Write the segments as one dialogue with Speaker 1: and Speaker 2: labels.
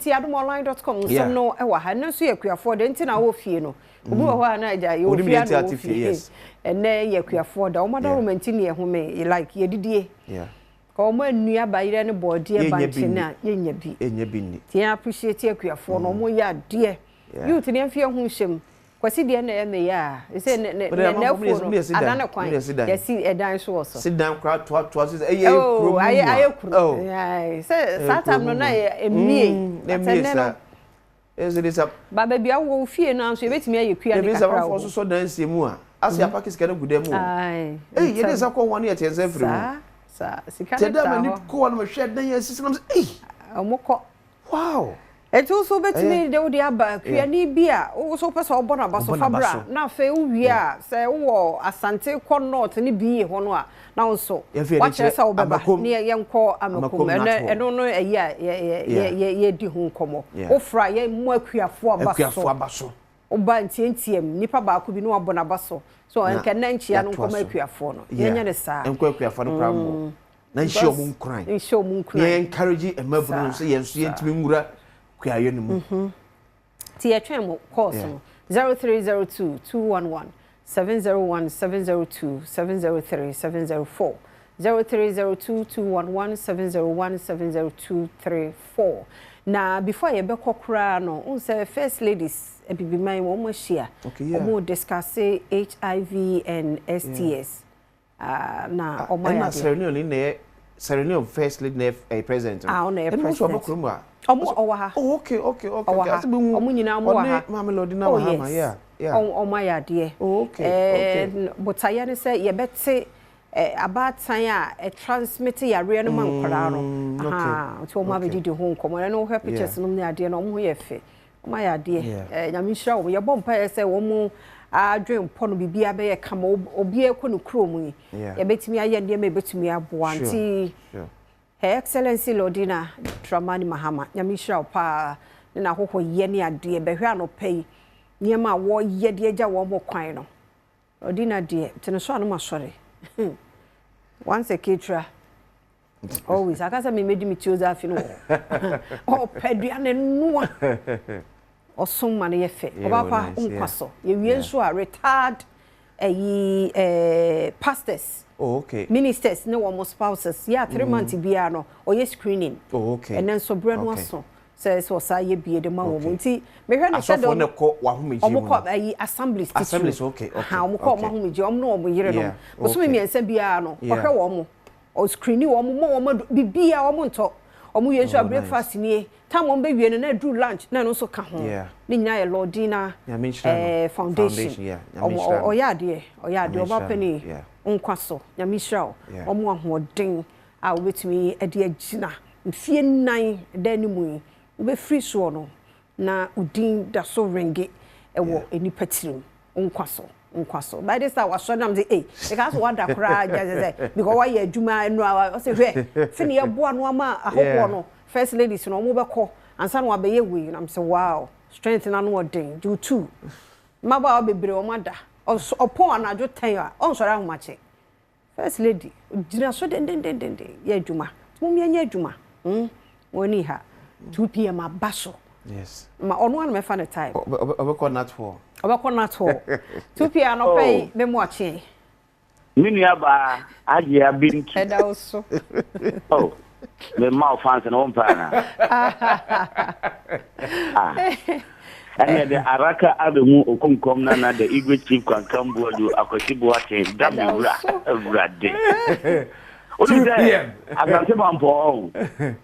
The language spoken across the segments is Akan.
Speaker 1: Nti adomonline dot com nsɛm no wɔ ha. Ɛno nso yɛ akuafoɔ deɛ nti na wɔ fie no. Obi wɔ hɔ a na agya yɛ fie a na wɔ fie. Ɛnɛ yɛ akuafoɔ da. Wɔn adawoma nti ne ɛhome like yɛdidie. Ka wɔn anua bayerɛ ne bɔɔdeɛ bankye no a yɛnya bi. Nti yɛn appreciate akuafoɔ no wɔn yɛ adeɛ. Youth ne yɛmfa yɛn ho nhyɛ mu. Kwasi deɛ na ɛyɛ me ya a, ɛsɛ ne ne ne n'afuo no ada ne kwan yɛsi ɛdan so wɔ so.
Speaker 2: Si dan koraa toatoa so ɛyɛ kuro mu
Speaker 1: ayɛ ayɛ kuro. Oh. Sɛ saa time no na yɛ emie.
Speaker 2: Na emie sa. Ɛsɛ de sa.
Speaker 1: Ba baabi a wowɔ fie no nso yɛbɛtumi ayɛ kua ne kakra wɔ.
Speaker 2: Ebi sɛ amanfoɔ sosɔ dan sie mu a, ase apaki sika no gu dan mu o. Ei yɛde nsa kɔ ho a ne yɛte nsa firi mu.
Speaker 1: Saa saa sika no taa hɔ.
Speaker 2: Kyɛ dɛ m'ani kɔ hɔ no mehwɛ dan yɛ sisi nam sɛ ei.
Speaker 1: Ɔmo kɔ.
Speaker 2: Wow!
Speaker 1: Enti wo nso wobɛtumi de wode aba kuani bi a wo nso wopɛ sɛ ɔbɔ n'aba so fa bra na afei wowie a sɛ wowɔ Asante kɔ North ne BA hɔ no a na wo nso woakyerɛ sɛ wobɛba ne yɛnkɔ Amakom. Ɛno ɛno no ɛyi a yɛdi ho nkɔmmɔ. Wofra a yɛmmɔ akuafoɔ aba so. Woba ntiantiam nipa baako bi na wabɔ n'aba so. So ɛnkɛ nnɛ nkyea no nkɔma akuafoɔ no. Yɛnyɛ no saa.
Speaker 2: Nkɔ akuafoɔ no koraa mmɔ. Na nhyɛ wɔn nkuran.
Speaker 1: Nhyɛ wɔn nkuran.
Speaker 2: Na yɛn encourage mmabunu no sɛ yɛn nso yɛntumi nwura kuayɔ no mu.
Speaker 1: Ti yɛtwɛn mo calls no. 0302 211 701 702 703 704 0302 211 701 702 34 Na before yɛbɛkɔ koraa no, wohu sɛ first ladies abibiman wɔn ahyia. Wɔn discuss HIV and STS. Ah, na ɔmo ayɛ
Speaker 2: adeɛ.
Speaker 1: Ɛna
Speaker 2: Sierra Leone na yɛ Sierra Leone first lady na yɛ president no.
Speaker 1: Ah, ɔna yɛ president.
Speaker 2: Ɛna nso ɔba kurom a.
Speaker 1: Ɔmo ɔwɔ ha.
Speaker 2: Oh, okay, okay, okay.
Speaker 1: Ɔwɔ ha. Ɔmo nyinaa ɔmo wɔ ha.
Speaker 2: Ɔne Maame Lordina
Speaker 1: oh,
Speaker 2: Mahama,
Speaker 1: yes.
Speaker 2: yeah, yeah.
Speaker 1: Ɔmo ayɛ adeɛ.
Speaker 2: Oh, okay, okay.
Speaker 1: Botaeɛ ne sɛ yɛbɛte abaatan a ɛtransmit yareɛ no ma nkwadaa no.
Speaker 2: Mm, okay.
Speaker 1: Aha, nti ɔmo abɛdidi ho nkɔmɔ. Ɛna wohwɛ pictures nom ne adeɛ no, ɔmo ho yɛ fɛ. Wɔn ayɛ adeɛ. Eh, Nyame nhyira wɔn. Yɛbɔ mpaeɛ sɛ wɔn adwen pɔ no biribiara bɛyɛ kama. Obiara kɔ ne kurom yi. Yɛbɛtumi ayɛ nneɛma yɛbɛtumi aboa. Nti Her Excellency Lordina Dramani Mahama, Nyame nhyira wo paa ne n'ahohoyɛ ne adeɛ. Bɛhwɛ anɔpa yi nneɛma a wɔyɛ de agya wɔn kwan no. Lordina deɛ, tene so a no masɔre. Once a caterer. Always. Aka sɛ memɛdi me tuo dza afi no wɔ hɔ. Ɔpɛ aduane noa. Ɔsom ma no yɛ fɛ. Ɔbaa pa nkwa so. Yɛwie nso a retired ɛyi eh, pastors.
Speaker 2: Oh, okay.
Speaker 1: Ministers ne wɔn spouses. Yɛ a 3 months biara no ɔyɛ screening.
Speaker 2: Oh, okay.
Speaker 1: Ɛnɛ nso berɛ no aso sɛ sɛ ɔsaa yɛ bie de ma wɔn. Nti mehwɛ no sɛ
Speaker 2: Asɔfoɔ no kɔ w'ahomegye mu
Speaker 1: no. Wɔn kɔ ayi assemblies titiriw.
Speaker 2: Assemblies, okay, okay.
Speaker 1: Aha, wɔn kɔ wɔn ahomegye, wɔn ne wɔn yerenom. Bosome mmiɛnsa biara no, ɔhwɛ wɔn. Ɔ screeni wɔn, mɔ wɔn adu, biribiara wɔn ntɔ. Wɔn wie nso a breakfast nie, time wɔn bɛ wie no na aduru lunch na ɛno nso ka ho. Ne nyinaa yɛ Lordina eh, foundation. Wɔn ɔyɛ adeɛ, ɔyɛ adeɛ, ɔba panin nkwa so. Nyame nhyira wo. Wɔn ahoɔden a wobɛtumi de agyina mfie nnan da anim yi, wobɛfiri soɔ no na wo din da so ringe wɔ nnipa tirim. Wo nkwa so, wo nkwa so. By this time wasɔre na mese ei, mekaa sɛ wada koraa gya sɛ sɛ because wayɛ adwuma nnura ɔsɛ hwɛ fe ne yɛboa no ama ahɔhoɔ no first ladies no wɔn bɛkɔ ansa na wabɛyɛ wei na mese wow strength no ano ɔden gye wo tuu. Mmabaawa bebree wɔn ada ɔpɔn anadwo tɛn a ɔnsɔre ahomakye. First lady gyina so dendendenden yɛ adwuma. Nti mom yɛnyɛ adwuma. Hmm? Mo ani ha. 2 pm aba so.
Speaker 2: Yes.
Speaker 1: Ma ɔno ano mɛfa ne time.
Speaker 2: Ɔbɛkɔ nat hall.
Speaker 1: Ɔbɛkɔ nat hall. 2 pm anɔpa yi me mo akyeɛ.
Speaker 3: Me nua baa Agyea Bintu.
Speaker 1: Ɛda wo so.
Speaker 3: Oh, me mma wo fans no wo mpɛ anaa? Ah. Ɛneɛ de Araka Abemu Okunkom Nana the Igwe Chief Kwankam Boadu Akwasi Boateng da me wura Awurade. Wonim sɛ Asante Mampɔn ɔho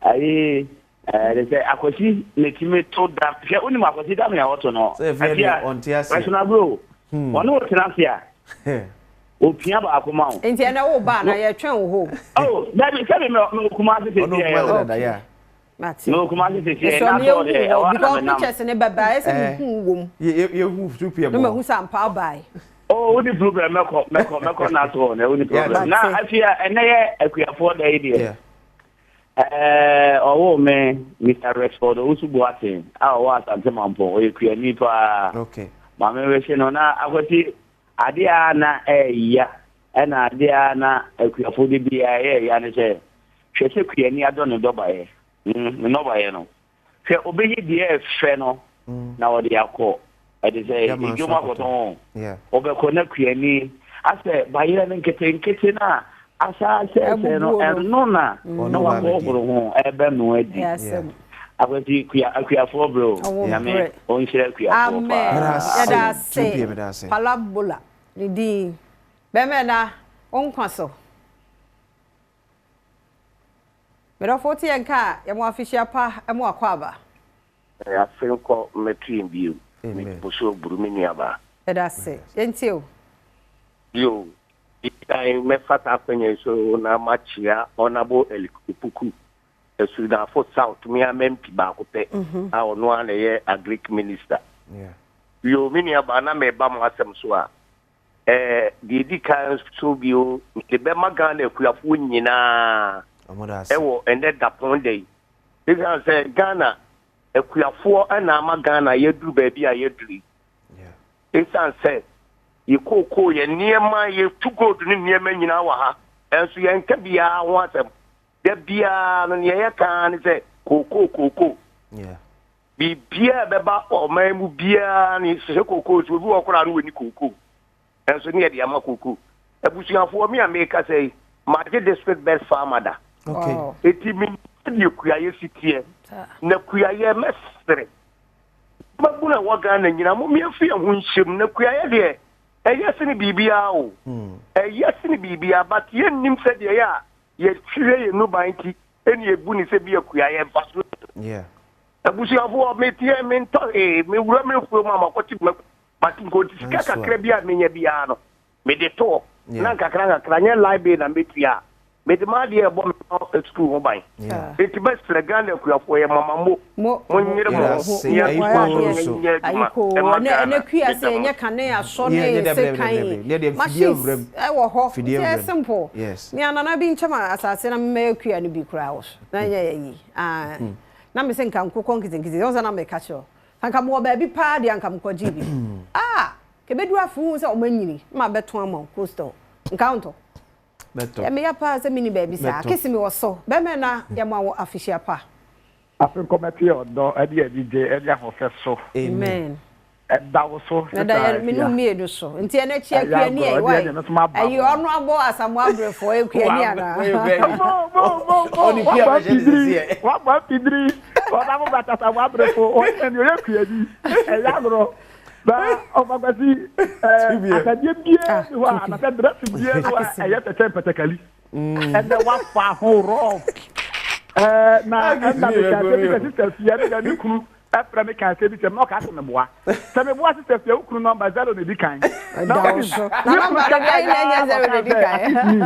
Speaker 3: ayi ɛde sɛ Akwasi na tumi to da hwɛ wonim Akwasi da me a ɔto no afia Rational bro ɔne wo tena ase a opia baako ma wo.
Speaker 1: Nti ɛnɛ wo ba na yɛtwɛn wo hɔ.
Speaker 3: Oh dabi sɛbi me me Kumasi sisi
Speaker 2: yɛ.
Speaker 1: Mate.
Speaker 3: Mewɔ Kumasi sisi
Speaker 1: Ɛsɛ
Speaker 3: ɛna
Speaker 1: ɔmo
Speaker 3: sɔɔ deɛ
Speaker 1: yɛhu
Speaker 3: ɛhɔ
Speaker 1: wɔ
Speaker 3: ara na
Speaker 1: because
Speaker 3: menam.
Speaker 1: pictures ne bɛba ayɛ sɛ mehu wɔ mu.
Speaker 2: Yɛhu 2 pm
Speaker 1: Na
Speaker 2: wɔ.
Speaker 1: mahu sɛ ampa wobae.
Speaker 3: Oh woni problem mɛkɔ mɛkɔ mɛkɔ na so hɔ na woni problem. Na
Speaker 1: Mate.
Speaker 3: afei a ɛnɛ yɛ akuafoɔ da yi deɛ. Ɛɛ ɔwoo me Mr. Rexford Owusu Boateng a ɔwɔ Asante Mampɔn ɔyɛ kuani paa.
Speaker 2: Okay.
Speaker 3: Maame wehye no na akwasi adeɛ a na ɛɛya ɛna adeɛ a na akuafoɔ de biara ɛyɛ ya ne sɛ hwɛ sɛ kuani adɔ ne dɔbaeɛ, mm, ne nnɔbaeɛ no. Hwɛ, obeyi deɛ ɛfɛ no na ɔde akɔ. Ɛde sɛ edwom akɔtɔn o. Ɔbɛkɔ na kuani asɛ bayerɛ no nketenkete no a asa asɛesɛe no, ɛno na na wakɔhoro ho ɛbɛnoa adi. Akwasi kua akuafoɔ brɛ o. Nyame ɔnhyira akuafoɔ paa.
Speaker 1: Amen. Yɛda ase. Palabola ne din. Bɛmɛ na wo nkwa so. Me dɔfo wote yɛn nka a, yɛ mo afehyia pa mo akwaaba.
Speaker 4: Afe nkɔ mmɛto yɛn bio. Me bosuo buru me nuabaa.
Speaker 1: Yɛda ase. Yɛntie o.
Speaker 4: Bio, di kan mɛfa saa akwanya yi so na makyea Honourable Eric Opoku, Asunafo South me ara m'MP baako pɛ a ɔno ara na ɛyɛ Agric Minister. Bio, me nuabaa na mereba mo asɛm so a, Ɛɛ, deɛ ɛdi kan nso bio, mede bɛma Ghana akuafoɔ nyinaa wɔ ɛnnɛ dapɔn da yi. Ɛsiane sɛ Ghana akuafoɔ na ama Ghana yɛaduru baabi a yɛaduru yi. Ɛsiane sɛ yɛ kookoo, yɛ nneɛma, yɛtu gold ne nneɛma nyinaa wɔ ha, ɛnso yɛnka biara ho asɛm. Da biara no, deɛ yɛka ara ne sɛ kookoo, kookoo. Biribiara a ɛbɛba ɔman mu biara no, yɛhyehyɛ kookoo so. Obi wɔ hɔ koraa no wɔnni kookoo, nanso ne yɛde ama kookoo. Abusuafoɔ, me a merekasa yi, magye district best farmer da. Enti menim sɛdeɛ kuayɛ si teɛ. Na kuayɛ, mɛsrɛ mmabunu a ɛwɔ Ghana nyinaa, mom yɛmfa yɛn ho nhyɛ mu. Na kuayɛ deɛ, ɛyɛ sene biribiara o. Ɛyɛ sene biribiara, but yɛnnim sɛdeɛ ɛyɛ a yɛhwehwɛ yɛn nnuban nti ɛna yɛbu no sɛ bi a kuayɛ mfasoɔ. Abusuafoɔ, meteɛ, mentɔ hwee, mewura me afuo mu a makɔte mako, but nkonti sika kakra bi a menya biara no, mede to hɔ, na nkakra nkakra, nyɛ light bill na mɛtua a, mede m'adeɛ ɛbɔ me mma sukuu ho ban. Enti mɛsrɛ Ghana akuafoɔ, yɛ mama mo, monyere mo ho, na yɛntoa so nyɛ adwuma ɛma Ghana.
Speaker 1: Ɛnɛ kua sɛ yɛnyɛ kane asɔ ne sekan, machines ɛwɔ hɔ, nti ɛyɛ simple. Nea nana bi nkyɛm asase na mɛyɛ kua no bi koraa wɔ so, na ɛnyɛ yɛ yi. Na mese nka nkokɔ nketenkete, wohu sɛ na meka kyerɛ wo. Sɛ anka mewɔ baabi paa deɛ anka mekɔgyee bi. Ah! Kɛbɛduru afe wohu sɛ wɔn anyini na mabɛtɔn ama wo coastal. Nka wontɔ?
Speaker 2: Mɛtɔ.
Speaker 1: Ɛyɛ me ya paa sɛ menni baabi saa.
Speaker 2: Mɛtɔ.
Speaker 1: Kese mewɔ so. Bɛmɛ na yɛma wo afehyia pa.
Speaker 5: Afe nkɔmɛte yɛ ɔdɔ ne anigye ne ahoɔfɛ so.
Speaker 1: Amen.
Speaker 5: Ɛda wo so
Speaker 1: Ɛda
Speaker 5: sister
Speaker 1: yɛn me ne wo
Speaker 5: Afia.
Speaker 1: mmienu so. Nti ɛnɛ kyi
Speaker 5: Ɛyɛ
Speaker 1: akuani
Speaker 5: agorɔ
Speaker 1: ɛ
Speaker 5: ɛdeɛ
Speaker 1: why?
Speaker 5: deɛ me nso maba
Speaker 1: Ɛyi
Speaker 5: ho.
Speaker 1: ɔno abɔ Asamoah Abrefo ɔyɛ kuani anaa?
Speaker 5: Mo mo mo mo
Speaker 2: Ɔne kua
Speaker 5: wabɔ
Speaker 2: bɛhyɛ ne
Speaker 5: afidiri
Speaker 2: sisi ɛ.
Speaker 5: wabɔ afidiri ɔnam bata Asamoah Abrefo ɔyɛ deɛ ɔyɛ kuani ɛyɛ agorɔ na ɔfa kwasi ɛɛ
Speaker 2: 2 p.m.
Speaker 5: atadeɛ biara
Speaker 1: Ah,
Speaker 5: ni hɔ a
Speaker 1: 2 p.m.
Speaker 5: anasɛ dress biara ni hɔ a
Speaker 1: Akisi.
Speaker 5: ɛyɛ fɛ kyɛn patakali ɛnɛ wafa ho rough ɛɛ na
Speaker 2: Akisi
Speaker 5: ɛna
Speaker 2: mi
Speaker 5: meka
Speaker 2: bɛ
Speaker 5: sɛ bi
Speaker 2: mi
Speaker 5: sɛ
Speaker 2: o.
Speaker 5: sister fia ne na ne kunu ɛfrɛ me ka asɛm bi kyerɛ me na ɔka sɛ meboa. Sɛ meboa Sister Fia, wo kunu nɔmba zero na edi kan. Na
Speaker 1: Ɛda wo
Speaker 5: wonim,
Speaker 1: so.
Speaker 5: me
Speaker 1: Na
Speaker 5: kunu
Speaker 1: nɔmba no
Speaker 5: kasa
Speaker 1: deɛ ɛnyɛ
Speaker 5: yaa na
Speaker 1: zero na
Speaker 5: ɔkaa
Speaker 1: edi
Speaker 5: sɛ,
Speaker 1: kan.
Speaker 5: Assist me.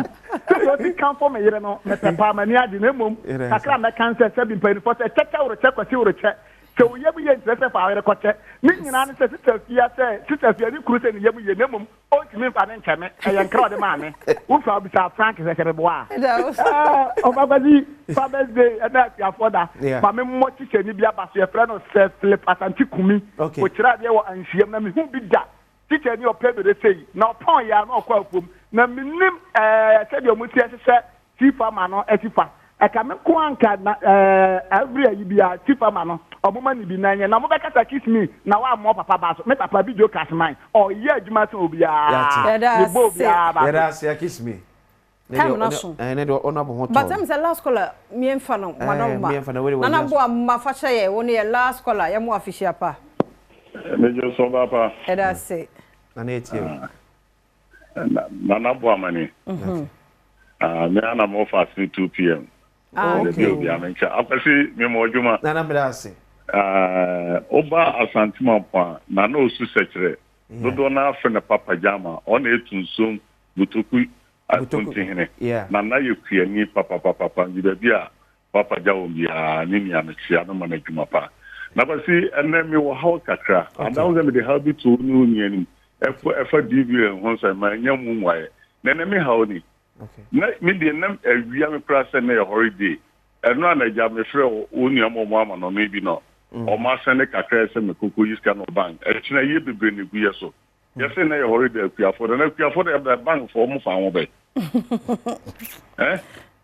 Speaker 5: Sɛdeɛ ɔsi kamfo me yere no, mepɛ paa, m'ani agye. Na mmom, kakra a mɛka ne sɛ, sɛbi mpanyinfoɔ sɛ, kyɛkyɛ worekyɛ, Kwasi worekyɛ. Sɛ wo yam ye nkyerɛ sɛ fa wo yere kɔkyɛ. Ne nyinaa ne sɛ, Sister Fia sɛ, Sister Fia ne kunu sɛ ne yam ye, na mmom Ɔntumi mfa no nkyɛ me. Ɛyɛ nkra a ɔde maa me. Wo fa bisa Frank sɛ sɛ meboa a. Ɛɛ Ɔfa Kwasi, Father's Day ɛna akuafoɔ da. Ma me mmɔ tikyani bi aba so. Yɛfrɛ no Sir Philip Asante Kumi. Ɔkyerɛ adeɛ wɔ Anhyiam na mehu bi da. Tikyani a ɔpɛ bere sei. Na ɔpɔn yɛ a na ɔkɔ afuom. Na mennim ɛɛ sɛdeɛ wɔsi hyehyɛ Sifa ma no si fa. Ɛka me nko a nka na eh every ayi bia sifa ma no ɔmo ma no bi na ɛnyɛ na ɔmo bɛkasa kiss me na wammɔ papa ba so me papa bi joke as mine ɔyɛ adwuma sen obiara
Speaker 1: Yɛda
Speaker 5: me bɔ
Speaker 1: ase.
Speaker 5: obiara ba
Speaker 2: Yɛda
Speaker 5: so.
Speaker 2: ase a kiss me. Ne
Speaker 1: Time
Speaker 2: deɛ
Speaker 1: no
Speaker 2: ɔne
Speaker 1: aso.
Speaker 2: ɛɛ ne deɛ ɔno abɔ ho
Speaker 1: But
Speaker 2: tɔɔ
Speaker 1: ɛm
Speaker 2: no.
Speaker 1: sɛ last caller miɛnfa no
Speaker 2: Ɛɛ
Speaker 1: madam ma.
Speaker 2: miɛnfa no wei deɛ
Speaker 1: Nana
Speaker 2: wanya so.
Speaker 1: Boa ma fa kyɛ yɛ wo ne yɛ last caller yɛ mo afihyia pa.
Speaker 6: Megye so ɔbaa pa.
Speaker 1: Yɛda ase.
Speaker 2: Nana etie o.
Speaker 6: Nana Boamani. Ah, me ana mo fa ase 2 pm.
Speaker 1: Ah,
Speaker 6: okay.
Speaker 1: okay.
Speaker 6: Obi ame nkyɛ. Akwasi me mo adwuma.
Speaker 2: Nana meda ase.
Speaker 6: Ah, oba Asantema po a, Nana osu sɛkyerɛ. Dodoɔ no afrɛ no Papa Jama. Ɔna etu nsom Butoku Kuntihene. Nana yɛ kuani papapapapa. Nti baabi a Papa gya wɔn biara ne nua no kyea no ma no adwuma pa. Na Kwasi, ɛnnɛ me wɔ haw kakra. Ada wo sɛ mede haw bi to wo ne wo nua anim ɛfo ɛfa DVL ho nsɛm ma ɛnya mu mmuaeɛ. Na ɛnnɛ me haw ni. Na me deɛ na awia me koraa sɛ nnɛ yɛ holiday. Ɛno a na agya me frɛ wo nua ma ɔmo ama no ɔno bi na ɔmo asɛnde kakra sɛ me kɔkɔ yi sika no wɔ bank. Ɛkyena yie bebree na egu yɛ so. Yɛse nnɛ yɛ holiday akuafoɔ da. Na akuafoɔ da bank foɔ ɔmo fa ho bɛn? Eh?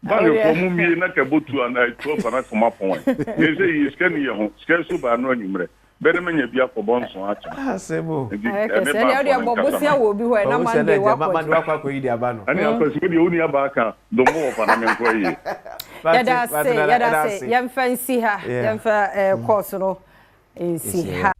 Speaker 6: Bankfoɔ mo mmie na ka ɛbɔ tu anaa 12 anaa kɔma pɔn ɛ. Yɛn sɛ yie sika ni yɛ ho, sika so baa no anwummerɛ. Bɛ ne manya bi akɔbɔ nson akyena.
Speaker 2: Asɛm o.
Speaker 6: Nti
Speaker 1: Ayɛ
Speaker 6: ɛne
Speaker 1: kɛse. Ɛnea wode
Speaker 6: bankfoɔ no
Speaker 1: abɔ
Speaker 6: nkasa
Speaker 1: bosea
Speaker 6: ma.
Speaker 1: wɔ obi hɔ ɛ na
Speaker 2: Ɔwo sɛ na
Speaker 1: Monday
Speaker 2: agya ma
Speaker 1: woakɔgye.
Speaker 2: Monday woakɔ akɔyi de aba no.
Speaker 6: Ɛne akwasi wo deɛ wo nua baa ka dombo wɔ fa na menkɔ ayie.
Speaker 2: Mate
Speaker 1: Yɛda ase,
Speaker 2: mate nana
Speaker 1: yɛda
Speaker 2: ɛda
Speaker 1: ase.
Speaker 2: ase.
Speaker 1: Yɛmfa nsi ha.
Speaker 2: Yeah.
Speaker 1: Yɛmfa eh, course no nsi
Speaker 2: Nsi
Speaker 1: ha.